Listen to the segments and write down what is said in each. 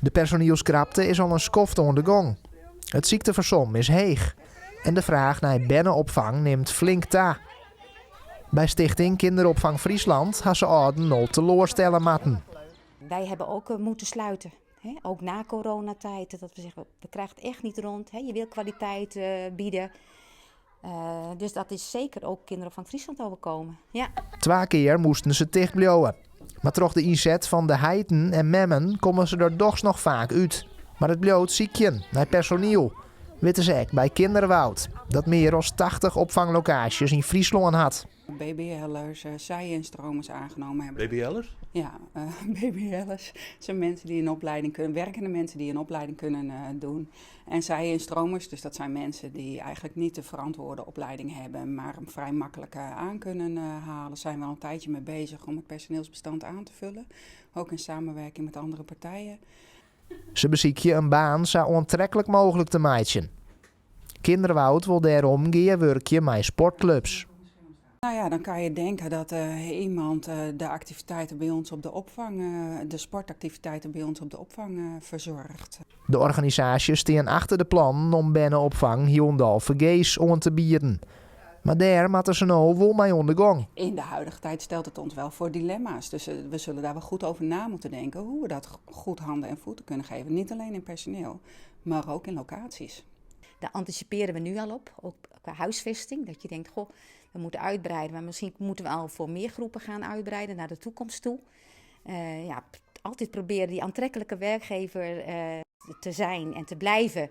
De personielskrapte is al in skoft oan de gong. It syktefersom is heech en de fraach nei berneopfang nimt flink ta. By Stichting Kinderopvang Friesland ha se âlden no teloarstelle moatten. Wij hebben ook eh, moeten sluiten. Hè? Ook na coronatijd. Dat we zeggen, we krijgen het echt niet rond. Hè? Je wil kwaliteit eh, bieden. Eh, dus dat is zeker ook Kinderopvang Friesland overkomen. Ja. Twa kear moasten se ticht bliuwe. Mar troch de ynset fan de heiten en memmen komme se der dochs noch faak út. Mar it bliuwt sykjen nei personiel, witte se ek by Kinderwoud, dat mear as 80 opfanglokaasjes yn Fryslân hat. BBL'ers, uh, zij-instromers aangenomen hebben. BBL'ers? Ja, BBL'ers zijn mensen die een opleiding kunnen, werkende mensen die een opleiding kunnen doen. En zij-instromers, dus dat zijn mensen die eigenlijk niet de verantwoorde opleiding hebben, maar hem vrij makkelijk aan kunnen halen. Zijn we al een tijdje mee bezig om het personeelsbestand aan te vullen. Ook in samenwerking met andere partijen. Se besykje in baan sa oantreklik mooglik te meitsjen. Kinderwoud wol dêrom gearwurkje mei sportklups. Nou ja, dan kan je denken dat iemand de activiteiten bij ons op de opvang, de sportactiviteiten bij ons op de opvang verzorgt. De organisaasjes stean achter de plannen om berneopfang hielendal fergees oan te bieden. Mar dêr moatte se no wol mei oan de gong. In de huidige tijd stelt het ons wel voor dilemma's. Dus we zullen daar wel goed over na moeten denken hoe we dat goed handen en voeten kunnen geven. Niet alleen in personeel, maar ook in locaties. Daar anticiperen we nu al op, ook qua huisvesting. Dat je denkt, goh, we moeten uitbreiden, maar misschien moeten we al voor meer groepen gaan uitbreiden naar de toekomst toe. Ja, altijd proberen die aantrekkelijke werkgever te zijn en te blijven.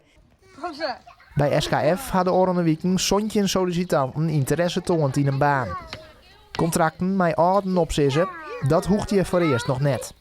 By SKF ha de ôfrûne wiken 17 sollisitanten ynteresse toand yn in baan. Kontrakten mei âlden opsizze, dat hoecht hjir foarearst noch net.